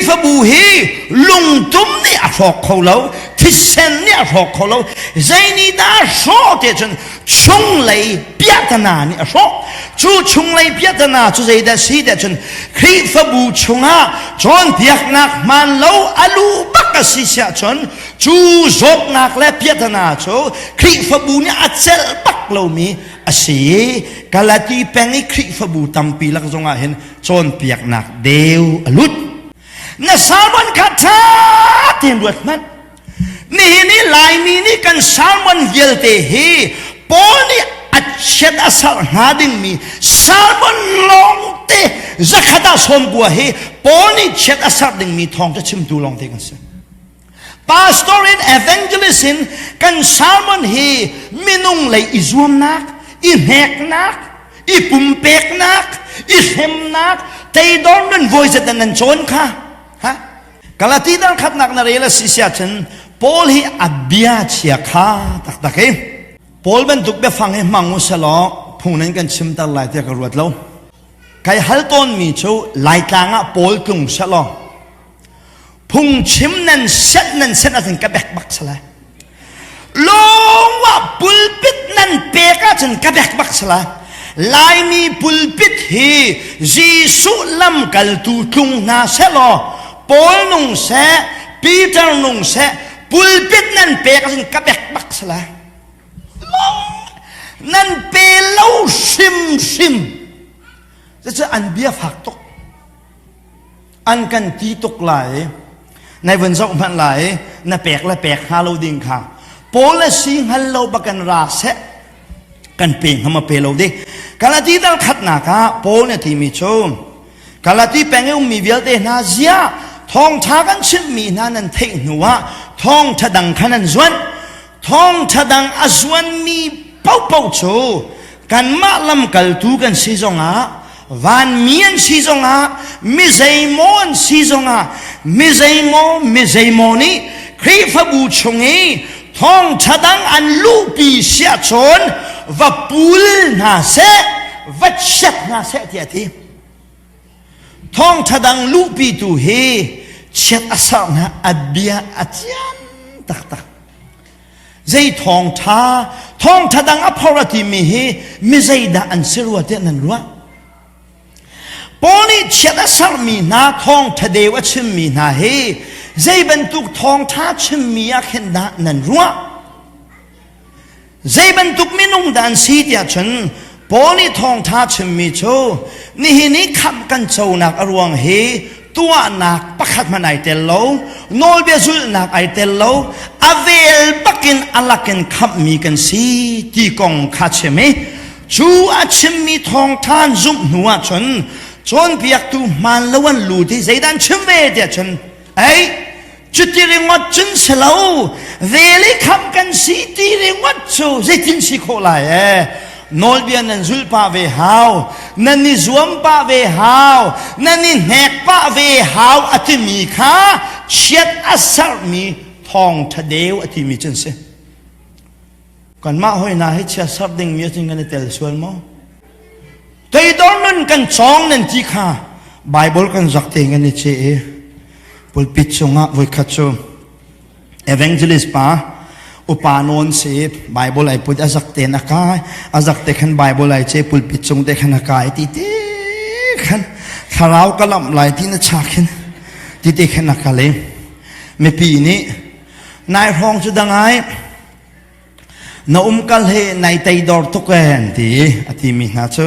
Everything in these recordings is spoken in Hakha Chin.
Khrihfabu hi lungtum nih a hrawk kho lo, thisen nih a hrawk kho lo. Zei dah a hrawh te cun chunglei piahtana nih a hrawh. Cu chunglei piahtana cu zeidah si te cun Khrihfabu chungah cawnpiaknak hmaan lo a luh bak a si siah cun cu zawtnak le piahtana cu Khrihfabu nih a celh bak lomi a si i Galati peng i Khrihfabu tampi lak zongah hin cawnpiaknak deu a lut. Na sermon kha ṭha tein ruat hmanh. Nihin i Laimi nih kan sermon vialte hi Paul nih a chiat a sarh hnga dingmi sermon lawngte zakhat ah 90 hi Paul nih chiat a sarh dingmi thawngṭha chimtu lawngte kan si. Pastor in evangelist in kan sermon hi minung lei i zuamnak, i hneknak, i pumpeknak, i hremnak, teidor nun voi zat nan cawn kha. Ha? Galati dal khatnak na rel a si sia cun Paul hi a bia chia kha taktak i Paul bantuk biafang hi hmang u selaw phung nan kan chimter lai tiah ka ruat lo. Kai hal tawnmi cu Laitlang ah Paul tlung selaw phungchim nan set nan set ahcun ka bek bak sala lawngah pulpit nan pek ahcun ka bek bak sala Laimi pulpit hi Jesuh lamkaltu tlung hna selaw Paul nung seh Peter nung seh pulpit nan pek ahcun ka bek bak sala nan pe lo hrimhrim cucu an bia fak tuk An kan ti tuk lai. Nai vun zoh hmanh lai. Na pek le pek hnga lo ding kha. Paul le si hngal lo bakan ra seh. Kan pe hnga ma pe lo di. Galati dal khatnak ah Paul nih a timi cu Galati peng i ummi vialte hna zia thawngṭha kan chimhmi hna nan theih hnu ah thawngṭha dang kha nan zuanh. Thawngṭha dang a zuanmi paohpaoh cu kanmah lamkaltu kan si zongah vanmi an si zongah mi zeimaw an si zongah mi zeimaw mi zeimaw nih Khrihfabu chung i thawngṭha dang an luhpi siah cun va pul hna seh va chiat hna seh tiah a ti. Thawngṭha dang luhpitu hi chiat a serh hna a bia a cian taktak. Zei thawngṭha thawngṭha dang a phor a timi hi mi zeidah an si rua tiah nan ruah? Paul nih chiat a sermi hna thawngṭha deu a chimmi hna hi zei bantuk thawngṭha chimmi ah khin dah nan ruah? Zei bantuk minung dah an si tiah cun Paul nih thawngṭha chimmi cu nihin i khamh kan conak a ruang hi tuahnak pakhat hmanh ai tel lo, nawlbia zulhnak ai tel lo, a vel bakin a lakin khamhmi kan si ti kong kha chim i cu a chimmi thawngṭha an zumh hnu ahcun cawnpiaktu hmaan lo an lut i zeidah an chim ve tiah cun ei Cuti ringawt cun si lo, vel i khamh kan si ti ringawt cu zeitin si khawh lai ee? Nawlbia nan zulh pah ve hau, nan i zuam pah ve hau, nan i hnek pah ve hau a timi kha chiat a serhmi thawngṭha deu a timi cu an si. Kanmah hoi hna hi chia serh dingmi ahcun kan i tel sual maw? Toidor nun kan cawng nan ti kha Bible kan zak te ngan i ce i pulpit cungah voikhat cu evangelist pa upa nawn si Bible ai put a zak ten a kai a zak te khan Bible ai ce pulpit cung te khan a kai ti te khan thlarau ka lamh lai ti na chak hin ti te khan a kal i mipi nih nai hrawng cu dangai Na umkal hi nai teidor tuk ee an ti i a timi hna cu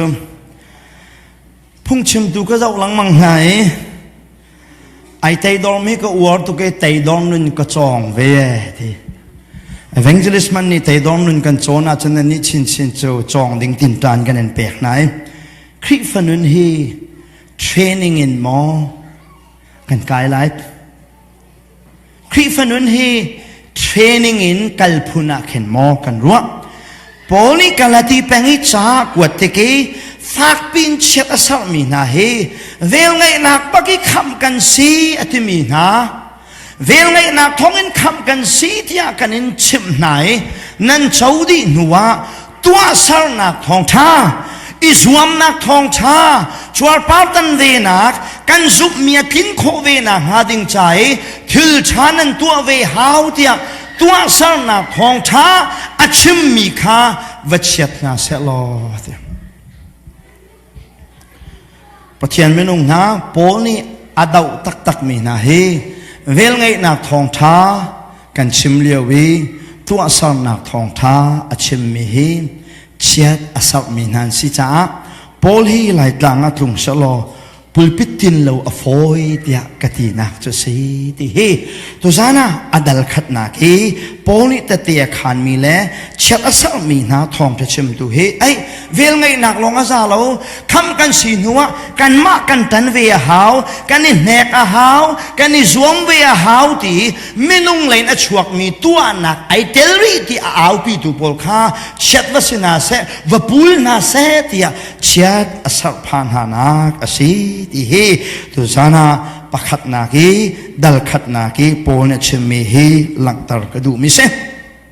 phungchimtu ka zoh lengmang hna i ai teidormi ka uar tuk i teidor nun ka cawng ve ee ti. Evangelist man nih teidor nun kan cawn ahcun nannih chinchin cu cawng ding tinṭan kan in pek hna i Khrihfa nun hi training in maw kan kai lai Khrihfa nun hi training in kal phun ah khin maw kan ruah? Paul nih Galati peng i ca kuat tik i fakpi in chiat a serhmi hna hi velngeihnak bak i khamh kan si a timi hna velngeihnak thawngin khamh kan si tiah kan in chimh hna i nan co dih hnu ah tuahsernak thawngṭha i zuamnak thawngṭha cuarpartan venak kan zumhmi a tlin khawh ve nakhnga ding ca i thil ṭha nan tuah ve hau tiah tuahsernak thawngṭha a chimmi kha va chiat hna seh law ti. Pathian minung hna Paul nih a doh taktakmi hna hi velngeihnak thawngṭha kan chim lio i tuahsernak thawngṭha a chimmi hi chiat a serhmi hna an si caah Paul hi Laitlang ah tlung sehlaw pulpit tin lo a fawi tiah ka tinak cu si ti hi tuzan ah a dal khatnak hi Paul nih tete a khanmi le chiat a serhmi hna thawngṭha chimtu hi ei velngeihnak lawng a za lo kham kan si hnu ah kanmah kan tan ve a hau kan i hnek a hau kan i zuam ve a hau ti minung lein a chuakmi tuahnak ai tel rih ti a aupitu pawl kha chiat va si hna seh va pul hna seh tiah chiat a serh pha hna nak a si ti hi tuzan ah pakhatnak i dal khatnak i Paul nih a chimmi hi langhter ka duhmi si.